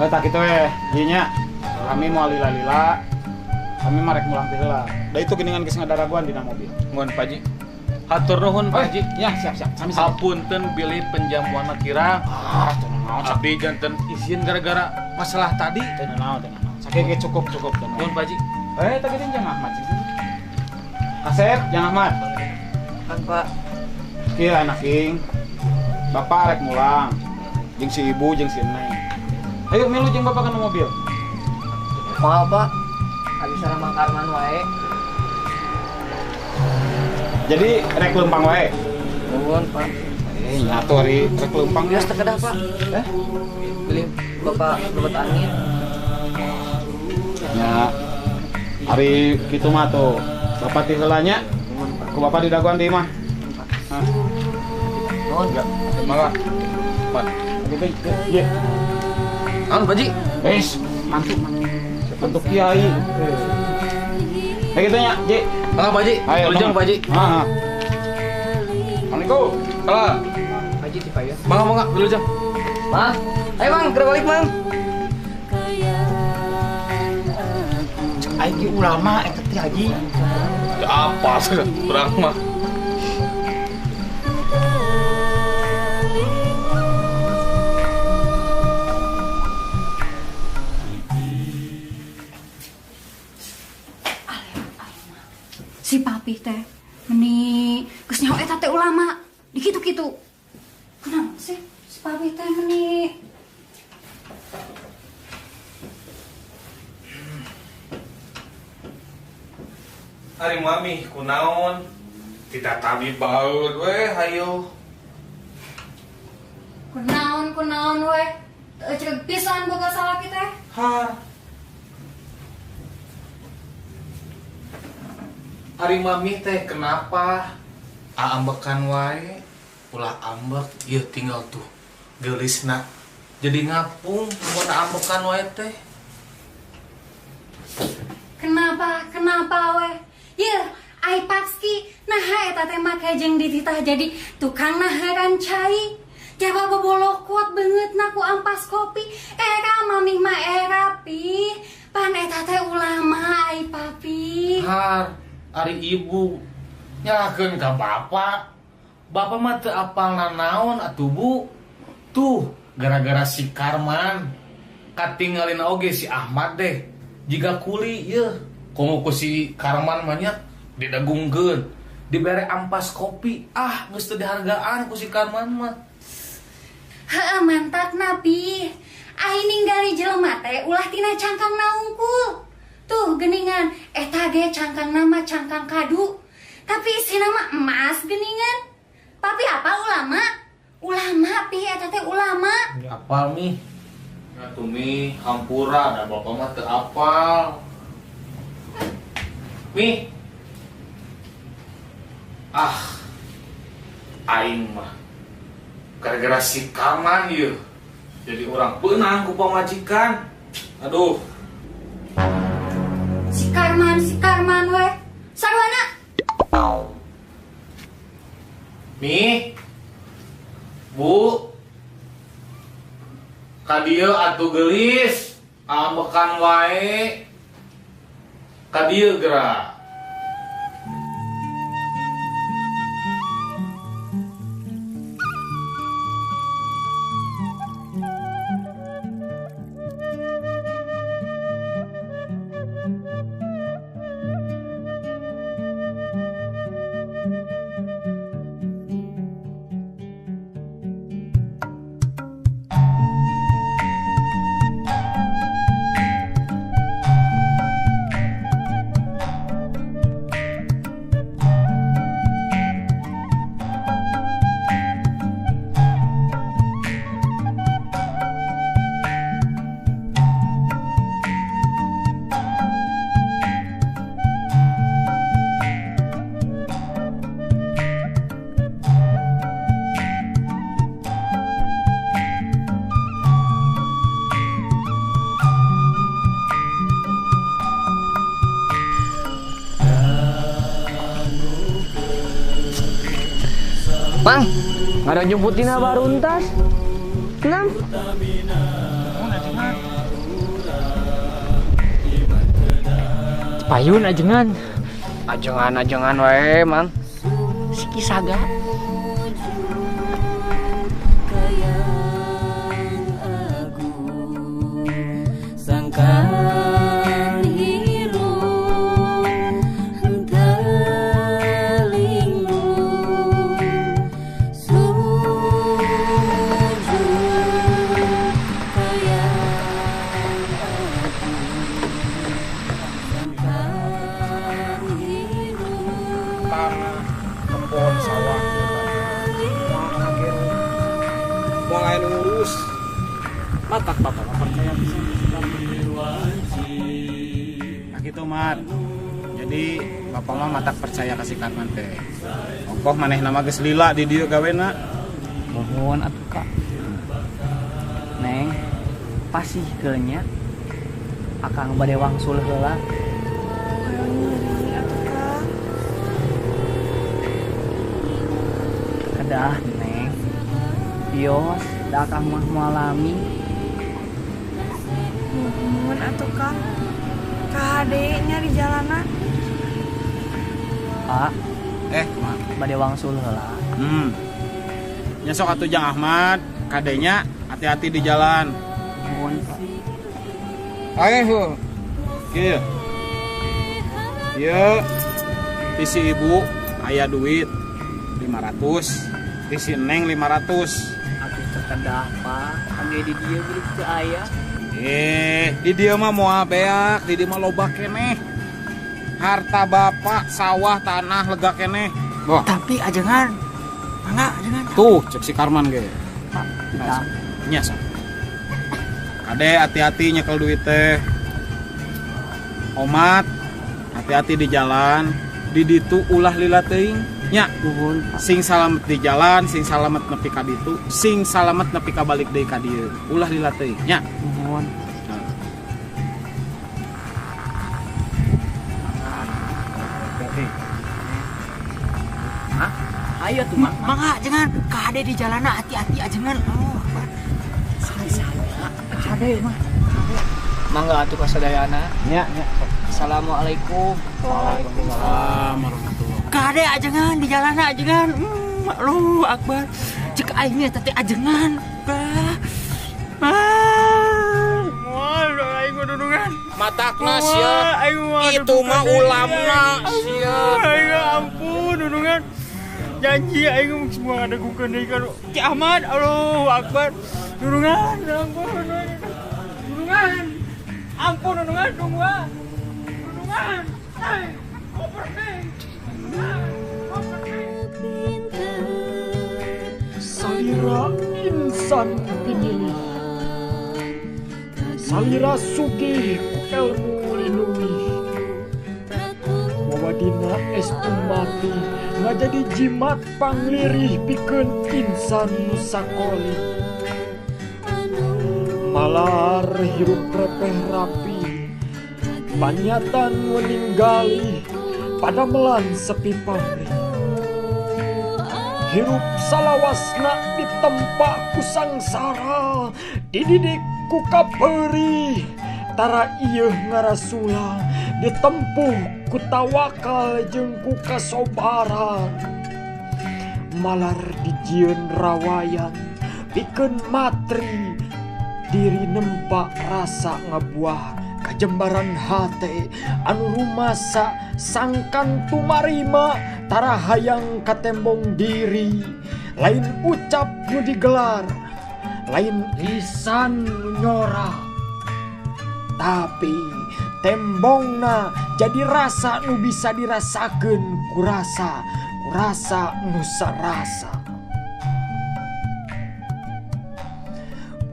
Tak kitu we, ieu nya. Kami mau lila-lila. Kami mah rek mulang teh heula. Da itu geuningan geus ngadaraguan dina mobil. Nuhun Pak Haji. Hatur nuhun Pak Haji. Ya, siap-siap. Sami-sami. Hapunten bilih penjamuanna kirang. Ah, teu naon. Abdi janten izin gara-gara masalah tadi. Teu naon, teu naon. Sakieu ge cukup, cukup teu naon. Nuhun Pak Haji. Tadi teh Jang Ahmad sih. Asep, Jang Ahmad. Kan Pak. Kieu anak king. Bapak rek mulang. Jeung si ibu jeung si neng. Ayo milu jeung bapak kana mobil. Moal Pak. Abi sareng Mang Karman wae. Jadi rek leumpang wae. Nuhun Pak. Nyatu ari rek leumpang. Bias teu kedah Pak. Bilih bapak lebet angin. Ya. Ari kitu mah tuh. Bapak ti heula nya. Nuhun Pak. Ku bapak didagoan di imah. Hah. Nuhun. Ya, mangga. Pak. Gitu, iya. Naon Pak Haji? Wis, mantuk. Bentuk kiai. Kayak gitu nya, Ji. Mangga Pak Haji. Ayo, Wilujeng Pak Haji. Heeh. Assalamualaikum. Salam. Pak Haji tipa ya. Mangga mangga wilujeng. Mah. Ayo Mang, geura balik Mang. Cek aing ge ulama eta teh Haji. Teu apa sih urang mah. Si papi teh meni geus nyaho eta teh ulama di kitu-kitu. Kunaon sih si papi teh meni? Ari mami kunaon? Tidak tabi baur we hayo. Kunaon kunaon we? Teu ceuk pisan boga salaki teh. Ha. Ari mami teh kenapa? Aambekan wae, ulah ambek, ieu tinggal tuh geulisna. Jadi ngapung mun ambekan wae teh. Kenapa? Kenapa we? Yeuh, ai Papski, naha eta teh make jeung dititah jadi tukang naharan cai. Jaba bobolokot beungeutna ku ampas kopi. Era mami mah era pi. Pan eta teh ulama ai papi. Har. Ari ibu nyalahkeun ka bapak. Bapak mah teu apal nanaon atuh Bu. Tuh gara-gara si Karman katinggalin oge si Ahmad deh. Jiga kuli yeuh komo ku si Karman mah nya didagungkeun, dibere ampas kopi. Ah, geus teu dihargaan ku si Karman mah. Heueuh mantak nabi. Ai ninggali jelema teh ulah tina cangkang naungkul. Tuh geningan, eta ge cangkang nama cangkang kadu. Tapi isina mah emas geningan. Papi apa ulama? Ulama pi eta teh ulama. Apal mi. Atuh mi hampura da bapak mah teu apal. Mi. Ah. Aing mah gara-gara si Karman ieu. Jadi orang peunang ku pamajikan. Aduh. Si Karman we. Sarwana. Mi. Bu. Ka dieu atuh geulis, ambekan wae. Ka dieu geura. Mang, nggak ada jemput Tina Baruntas. 6. Payun ajengan. Ajengan-ajengan wae, Mang. Si Kisaga. Sangkan hirup henteu linglung sujud kayang sangkan hirup tanah kebon sawah moal kaget moal aya nu ngurus matak bapak mah percaya pisan. Nah gitu Mat. Jadi bapak mah matak percaya ka si Karman teh. Ongkoh manehna mah geus lila di dieu gawena. Nuhun atuh Kak. Neng, pasihkeun nya. Akang bade wangsul heula. Hoyong atuh Kang. Kedah, Neng. Bios, da akang mah moal lami. Nuhun atuh Kang. Kahade nya di jalanan. Pak, kumaha? Bade wangsul heula. Nya sok atuh Jang Ahmad, kadenya hati-hati di jalan. Nuhun, Pak. Ayo, kieu. Ieu ti si ibu aya duit 500, ti si Neng 500. Atuh teu kedah, Pak. Angge di dieu beuh teu aya. Di dieu mah moal beak, di dieu mah loba keneh. Harta bapak, sawah, tanah lega keneh. Boh. Tapi ajengan. Mangga ajengan. Tuh, cek si Karman ge. Pak, kita. Nya sok. Kade hati-hati nyekel duit teh. Omat, hati-hati di jalan. Di ditu ulah lila teuing. Nya, Nuhun, Pak. sing salamet di jalan, sing salamet nepi ka ditu, sing salamet nepi ka balik deui ka dieu. Ulah lila teuing. Nya. Nuhun. Hati-hati. Hah? Ayo tuh, Mang. Mangga ajengan, kade di jalana hati-hati ajengan. Oh, Akbar. Kade mah. Mangga atuh kasadayana. Nya, nya. Assalamualaikum. Waalaikumsalam warahmatullahi. Kade ajengan di jalana ajengan. Allahu Akbar. Cek aing teh ajengan. Bah. Ah. Moal aing mah dudungan. Matakna sia. Itu mah ulamna sia. Aing ampun dudungan. Janji aing semua ngadegungkeun deui ka Ki Ahmad. Allahu Akbar. Dudungan, ampun. Dudungan. Ampun dudungan tungguan. Dudungan. Ai, koper teh. Salira insan pinilih, salira sugih ku elmu linuwih, wawadina estu mati ngajadi jimat panglirih pikeun insan nu sakolih. Malar hirup repeh rapi, paniatan meninggalih padamelan sepi pamrih. Hirup salawasna ditempa ku sangsara, dididik ku kapeurih, tara ieu ngarasula, ditempuh ku tawakal jeung ku kasobaran. Malar dijieun rawayan, pikeun matri, diri nempa rasa ngabuah kajembaran hate anu rumasa sangkan tumarima tara hayang katembong diri. Lain ucap nu digelar, lain lisan nu nyora, tapi tembongna jadi rasa nu bisa dirasakeun ku rasa, ku rasa nu sarasa.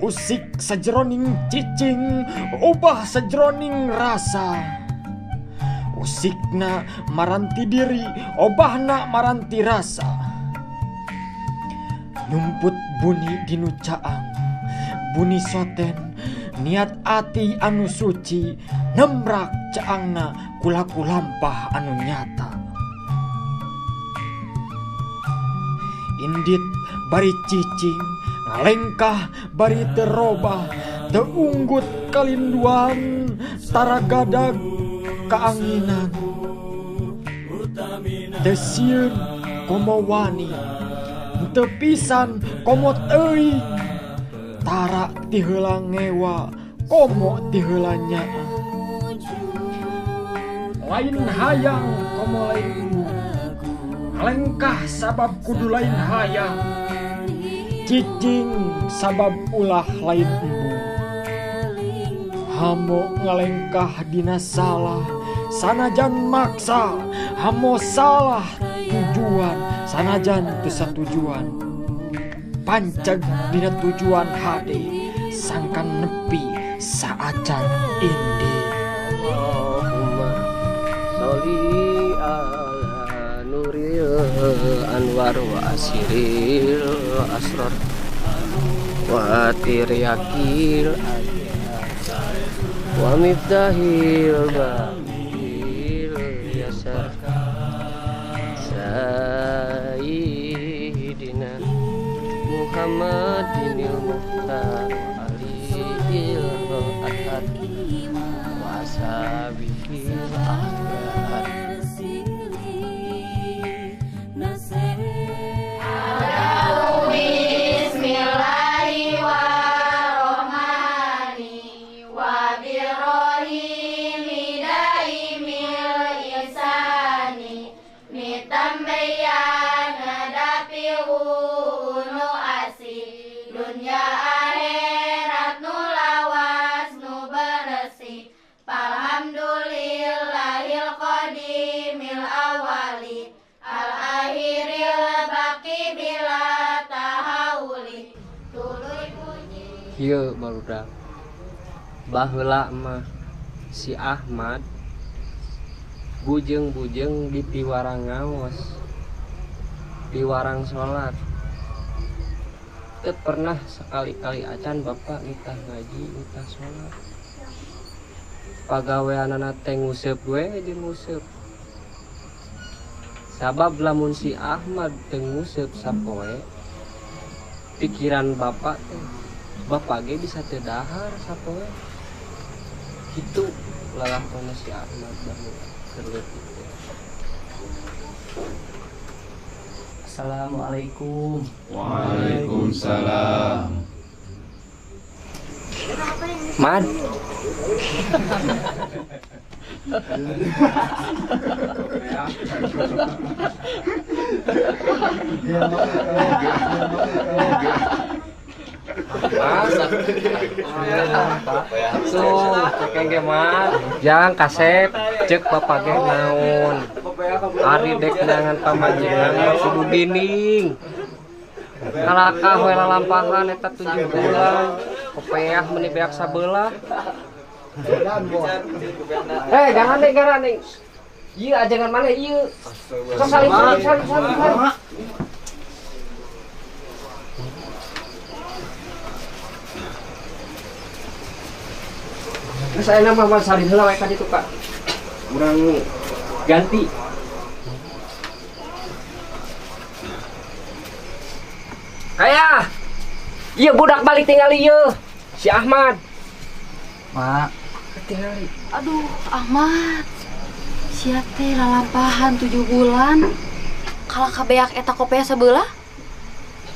Usik sajeroning cicing, ubah sajeroning rasa. Usikna maranti diri, obahna maranti rasa. Nyumput buni dinu caang, buni soten, niat ati anu suci, nemrak caangna kulaku lampah anu nyata. Indit bari cicing, ngalengkah bari terobah, teunggut kalinduan, taragadag kaanginan. Teu sieun komo wani, teu pisan komo teuing. Tara ti heula ngewa komo ti heula nyaah. Lain hayang komo lain embung, ngalengkah sabab kudu lain hayang. Cicing sabab ulah lain embung. Hamo ngalengkah dina salah sanajan maksa, hamo salah tujuan sanajan teu satujuan. Panceg dina tujuan hade sangkan nepi saacan indi. Allahumma sholli ala nuril anwar wa asiril asrar wa tiryakil wa miftahil babil yasar sayyidina Muhammadinil Mukhtar wa alihil athar wa ashabihil akhyar. Ieu barudak baheula mah si Ahmad bujeng-bujeng di piwarang ngaos, piwarang salat. Teu pernah sekali-kali acan bapak nitah ngaji, nitah salat. Pagaweanana teh nguseup we jeung nguseup. Sabab lamun si Ahmad teu nguseup sapoe, pikiran bapak teh bapak ge bisa teu dahar sapoe. Kitu lalakona si Ahmad baheula keur leutik teh. Assalamualaikum. Waalaikumsalam. Mad. Mas, tuh, cek ge mah, jang kasep, cek bapak ge naon. Ari dek neangan pamajikan mah kudu gining. Kalakah we lalampahan eta 7 bulan, kopeah meuni beak sabelah. Eh, jangan deh, jangan deh. Ieu ajangan mana ieu? Sok saling saling saling saling. Terus ayeuna mah salin heula we ka ditu, Kak. Urang ganti. Kaya. Ieu budak balik tinggal ieu. Si Ahmad. Mak, tinggali. Aduh, Ahmad. Sia teh lalampahan 7 bulan. Kalah kabeak eta kopea sabelah.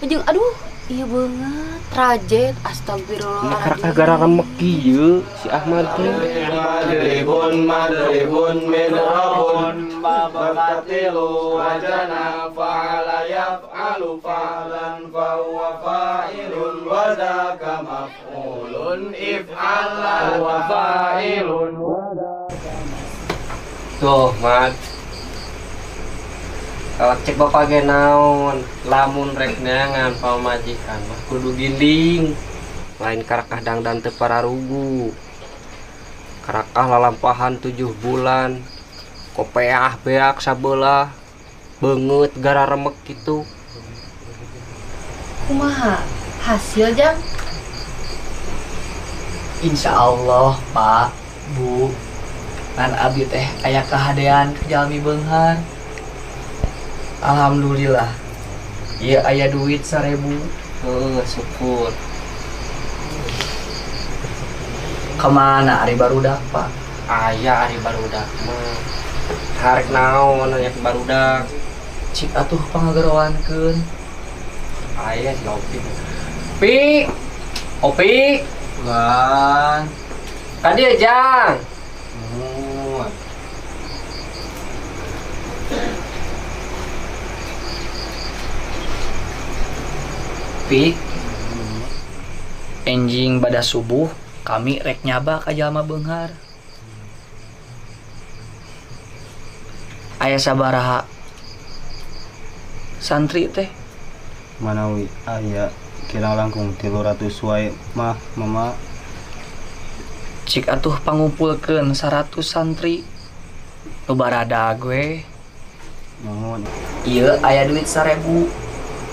Jeung aduh, ieu beungeut trajet astagfirullahaladzim. Nah, gara remek ieu si Ahmad teh. Madribun madribun midrabun babakatilu wajana fa'ala yaf'alu fa'lan fa huwa fa'ilun wa dzaka maf'ulun if'ala wa fa'ilun. Tuh, Mat. Kalau cek bapak ge naon, lamun rek neangan pamajikan mah kudu ginding. Lain karakah dangdan teu pararugu. Karakah lalampahan 7 bulan. Kopeah beak sabelah. Beungeut gara remek kitu. Kumaha hasil jang? Insya Allah, Pak, Bu. Ngan abdi teh aya kahadean ke jalmi beunghar. Alhamdulillah. Ieu aya duit 1000. Heuh, syukur. Kemana ari barudak, Pak? Aya ari barudak mah. Harek naon aya barudak. Cik atuh pangageroankeun. Aya si Opi. Pi. Opi. Lan. Ka dieu Jang. Nuhun. Pi. Enjing pada subuh kami rek nyaba ka jalma beunghar. Aya sabaraha santri teh? Manawi aya kirang langkung 300 wae mah mama. Cik atuh pangumpulkeun 100 santri. Nu baradag we. Nuhun. Ieu aya duit 1000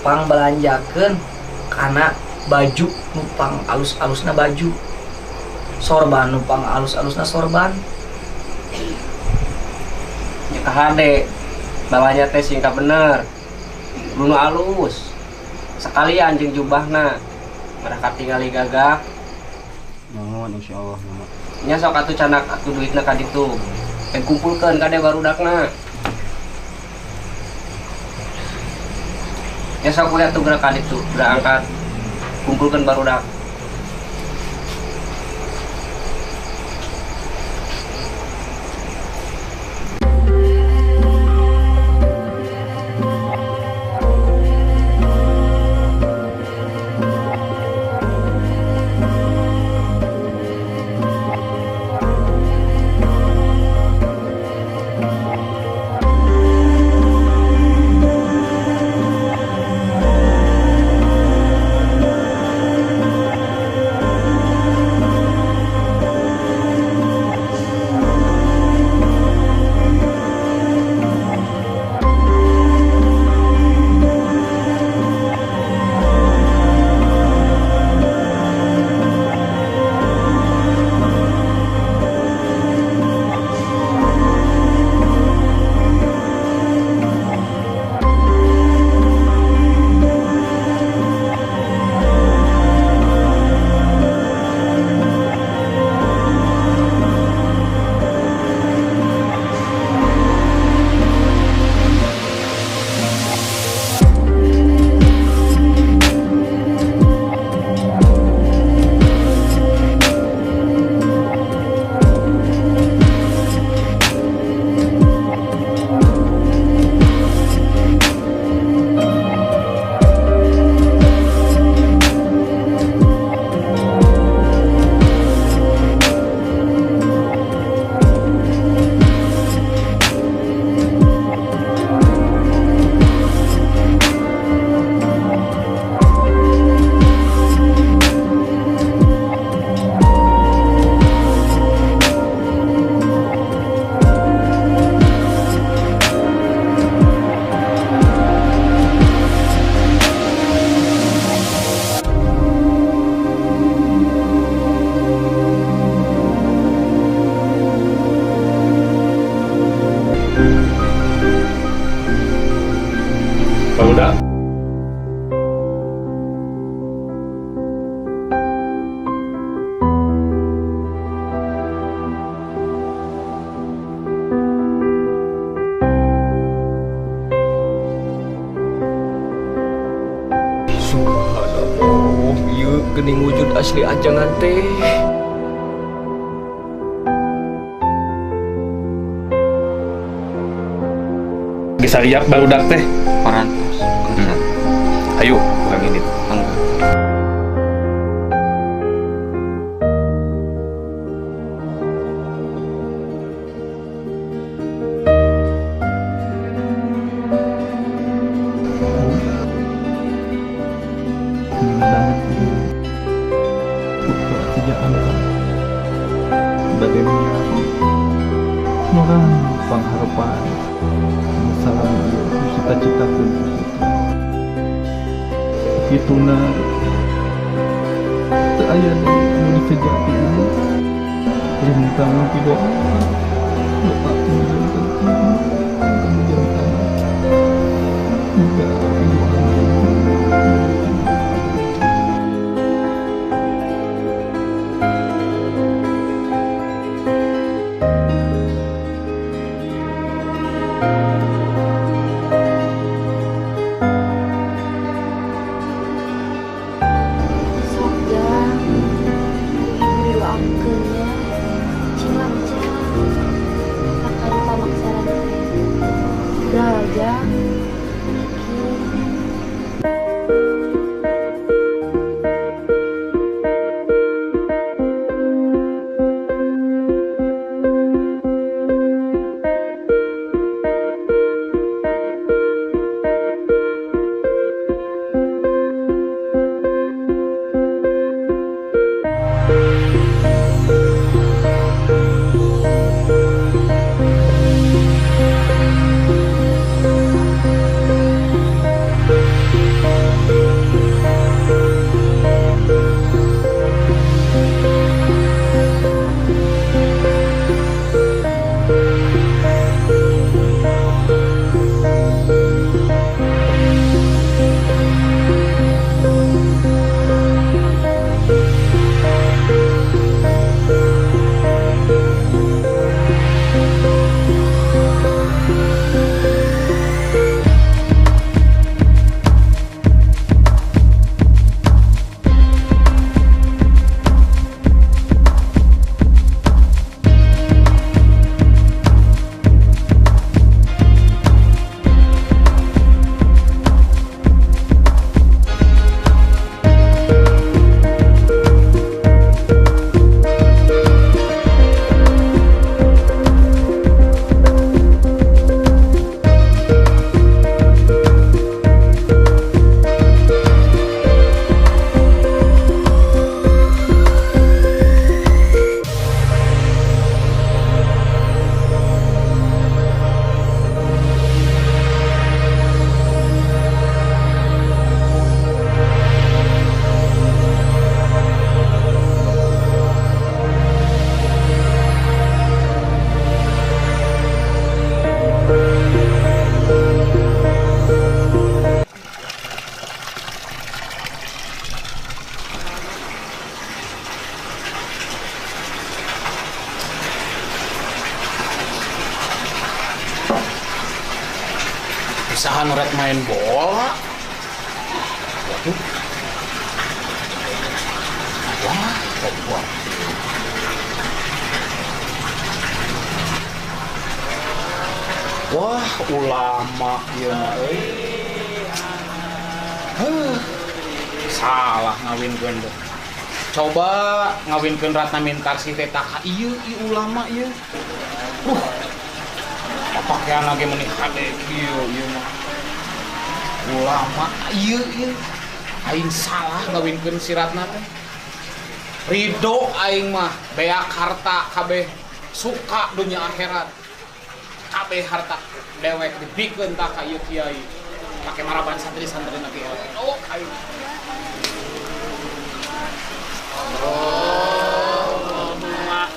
pang belanjakeun kana baju nu pang alus-alusna baju. Sorban nu pang alus-alusna sorban. Ya kahade balanja teh singka bener. Nu alus. Sekalian jeung jubahna. Mereka tingali gagah. Nuhun insyaallah mama. Nya sok atuh canak atuh duitna ka ditu. Teh kumpulkeun kade barudakna. Ya sok kuliah tuh gerak ka ditu, gerak angkat. Kumpulkeun barudak. Barudak. Subhanallah, ieu geuning wujud asli ajangan teh. Geus siap barudak teh. Parantos. Ayo, urang indit. Mangga. Cita-citakeun kituna teu aya deui anu disejati ieu lintang ti doa doa janten jantan muga doa. Main bola. Waduh. Wah, wah. Wah, ulama ieu mah euy. Heuh. Salah ngawinkeun teh. Coba ngawinkeun Ratna Mintarsih teh tah ka ieu ieu ulama ieu. Pakaian lagi meni hade kieu ieu mah. Ulama ieu ieu. Aing salah ngawinkeun si Ratna teh. Ridho aing mah beak harta kabeh suka dunia akhirat. Kabeh harta dewek dibikeun tah ka ieu kiai. Pake maraban santri-santri na kiai. Oh, aing. Allahumma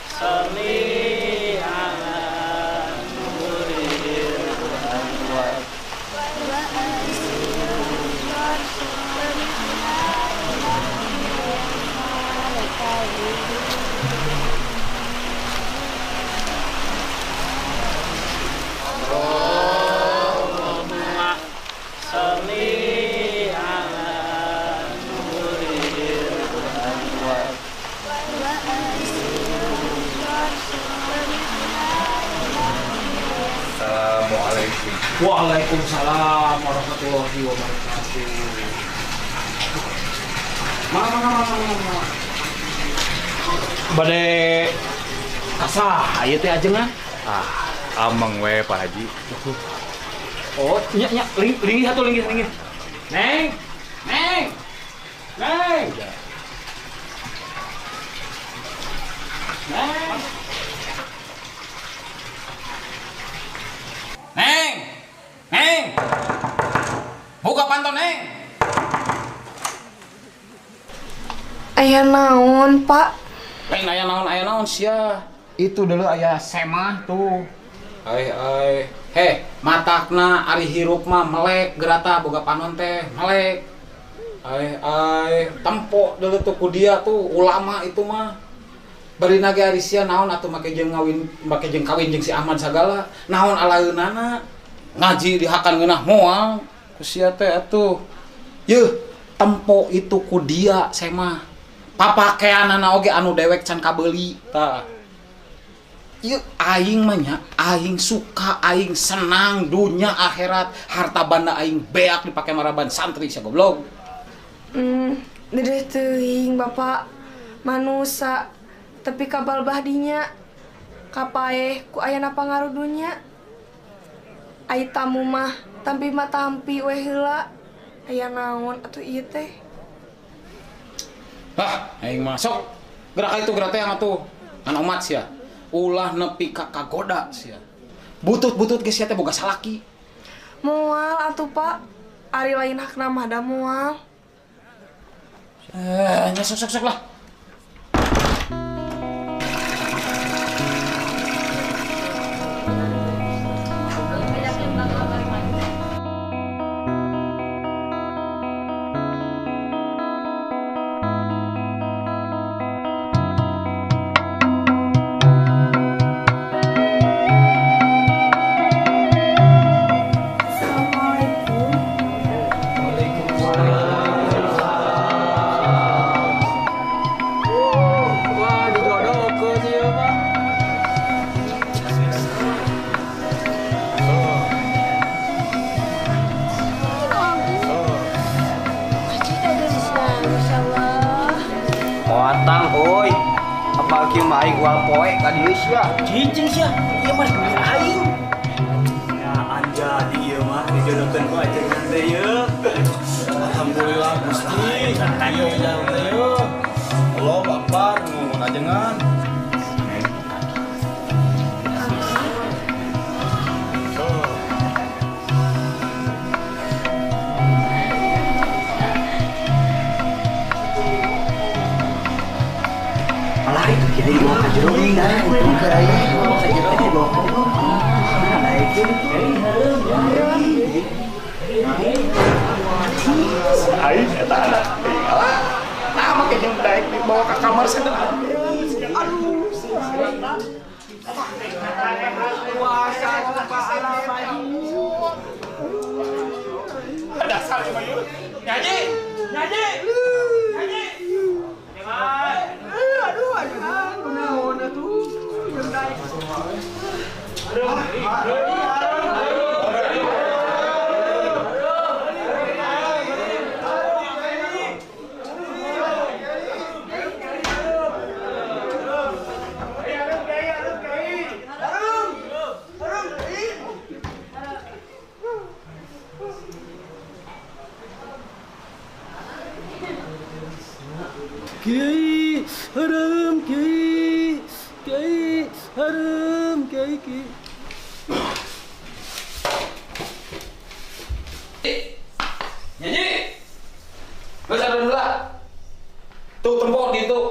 sholli ala nuril anwar. Allahumma sholli ala nuril anwar. Assalamualaikum. Waalaikumsalam warahmatullahi wabarakatuh. Mana mana mana mana. Bade kasah ieu teh ajengan? Ah, ameng we Pak Haji. Oh, nya nya linggih atuh linggih linggih. Neng. Neng. Neng. Neng. Neng. Neng. Buka panto, Neng. Aya naon, Pak? Lain aya naon sia. Itu dulu aya semah tuh. Ai ai. Heh, matakna ari hirup mah melek gerata boga panon teh, melek. Ai ai, tempo dulu tuh ku dia tuh ulama itu mah. Barina ge ari sia naon atuh make jeung ngawin, make jeung kawin jeung si Ahmad sagala. Naon alaeunana? Ngaji dihakan ngeunah moal ku sia teh atuh. Yeuh, tempo itu ku dia semah. Papakeanana oge anu dewek can kabeuli tah. Ieu aing mah nya, aing suka, aing senang dunia akhirat, harta banda aing beak dipake maraban santri sia goblok. Dedeh teuing Bapak manusa tapi kabal bahdinya kapaeh ku ayana pangaruh dunya. Ai tamu mah tampi mah tampi we heula. Aya naon atuh ieu teh? Hah, aing masuk. Gerak itu gerak teh atuh. Ngan omat sia. Ulah nepi ka kagoda sia. Butut-butut ge sia teh boga salaki. Moal atuh Pak. Ari lain hakna mah da moal. Nya sok sok sok lah. Moatang euy. Apal kieu mah aing ual poe ka dieu sia. Cicing sia, ieu mah aing. Ya anjadi ieu mah dijodohkeun ku ajengan teh ieu. Alhamdulillah Gusti. Ieu jalan teh ieu. Allah Akbar nuhun ajengan. Alah itu kiai dibawa ka jero deui dah. Untung ka aya. Ka jero dibawa ka jero. Nah, itu kiai hareup. Aing eta anak. Nah, make jeung daek dibawa ka kamar sadar. Aduh, Puasa Kesal cuma yuk. Nyanyi. Nyanyi. Nyanyi. Aduh, aduh, kunaon atuh. Jeung daek. Kiai haram kiai kiai haram kiai kiai. Nyanyi. Geus ada heula. Tuh tempo di itu.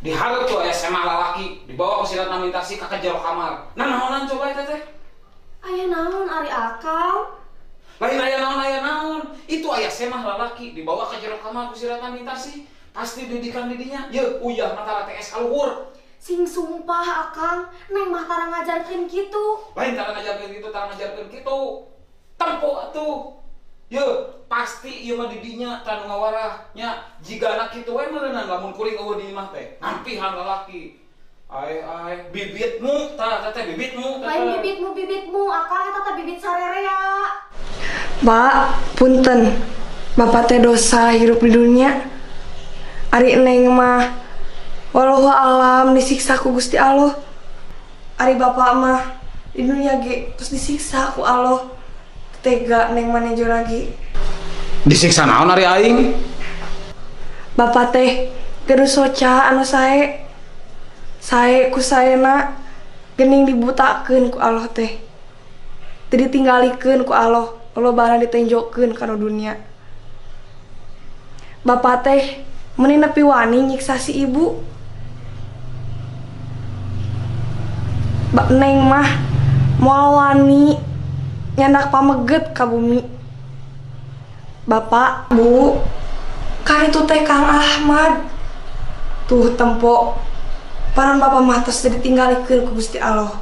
Diharap tuh aya SMA lalaki dibawa ke sirat namintasi ka jero kamar. Nah naonan coba eta teh? Aya naon ari akang? Lain aya naon aya naon. Itu aya semah lalaki dibawa ke jero kamar ku sirat namintasi. Pasti didikan didinya, ye uyah mata TS kaluhur. Sing sumpah akang, neng mah tara ngajarkeun kitu. Lain tara ngajarkeun kitu, tara ngajarkeun kitu. Tempo atuh. Ye, pasti ieu mah didinya tanu ngawarah nya. Jigana kitu we meureunan lamun kuring eueuh di imah teh. Nampihan lalaki. Ae ae, bibitmu tah teh bibitmu. Lain bibitmu bibitmu, akang eta teh bibit sarerea. Pak, punten. Bapak teh dosa hirup di dunia. Ari neng mah wallahu alam disiksa ku Gusti Allah. Ari bapak mah di dunia ge terus disiksa ku Allah. Tega neng mah nejo lagi. Disiksa naon ari aing? Bapak teh gaduh soca anu sae. Sae ku saena geuning dibutakeun ku Allah teh. Teu ditinggalikeun ku Allah, lobana ditenjokeun kana dunia. Bapak teh meni nepi wani nyiksa si ibu. Neng mah moal wani nyandak pameget ka bumi. Bapak, Bu, kan itu teh Kang Ahmad. Tuh tempo paran bapak mah tos ditinggalikeun ku Gusti Allah.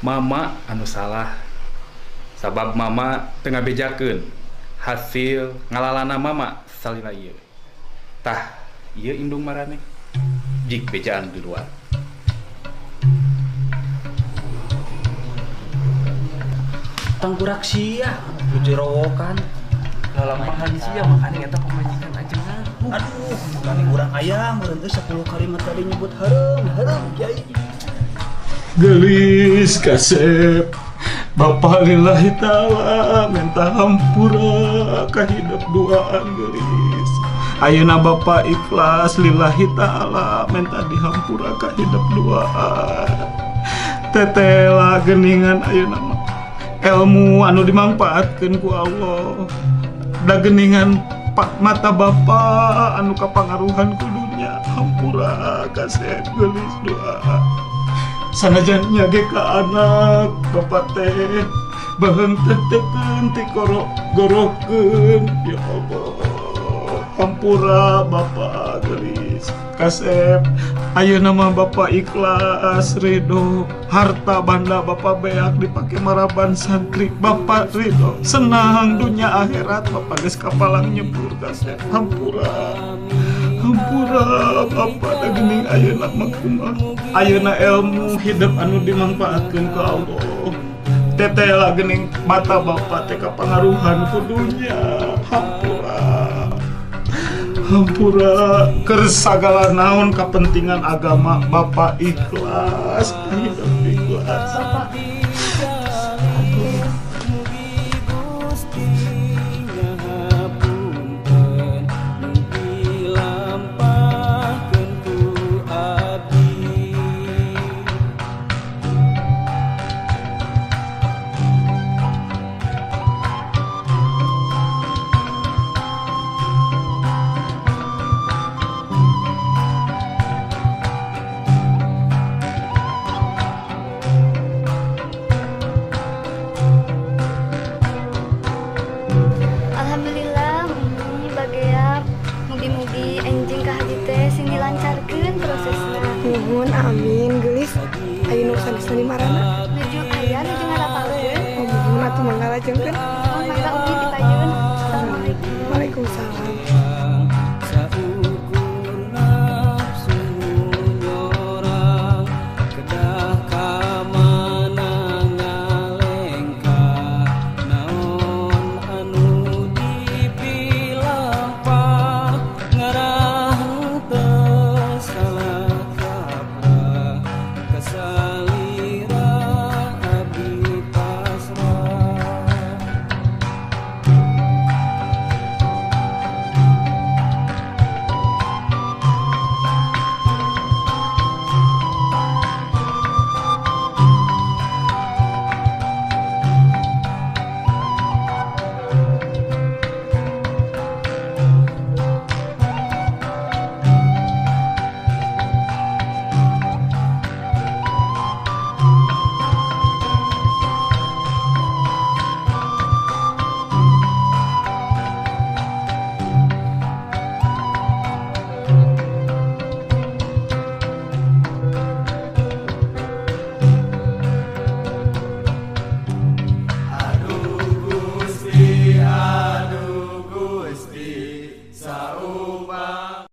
Mama anu salah sabab mama teu ngabejakeun hasil ngalalana mama salila ieu. Tah ieu indung maraneh jik bejaan di luar. Tangkurak sia jerowokan lalampahan sia makanya eta pamajikan ajengan. Aduh, makanya urang aya meureun teh 10 kalimat tadi nyebut hareum hareum kiai. Gelis kasep Bapak lillahi ta'ala minta hampura kahidep duaan gelis. Ayeuna Bapak ikhlas lillahi ta'ala minta dihampura kahidep duaan. Tetela geningan ayeuna mah ilmu anu dimangpaatkeun ku Allah. Da geningan mata Bapak anu kapangaruhan ku dunya hampura kasep gelis doa. Sanajan nyage ka anak bapak teh beheung teh teh gorokeun ya Allah hampura bapak gelis kasep ayeuna mah bapak ikhlas ridho harta banda bapak beak dipake maraban santri bapak ridho senang dunia akhirat bapak geus kapalang nyebur kasep hampura. Hampura bapak da geuning ayeuna mah kumaha. Ayeuna ilmu hidup anu dimanfaatkeun ku Allah. Tetela geuning mata bapak teh kapangaruhan ku dunya. Hampura. Hampura keur sagala naon kapentingan agama bapak ikhlas, hidup ikhlas. Bapak. Alhamdulillah, Umi bagea mugi-mugi enjing ka haji teh sing dilancarkeun prosesna. Nuhun, amin, geulis. Aya nu sanesna di marana? Nuju aya nuju ngarapalkeun. Oh, nuhun atuh mangga lajengkeun.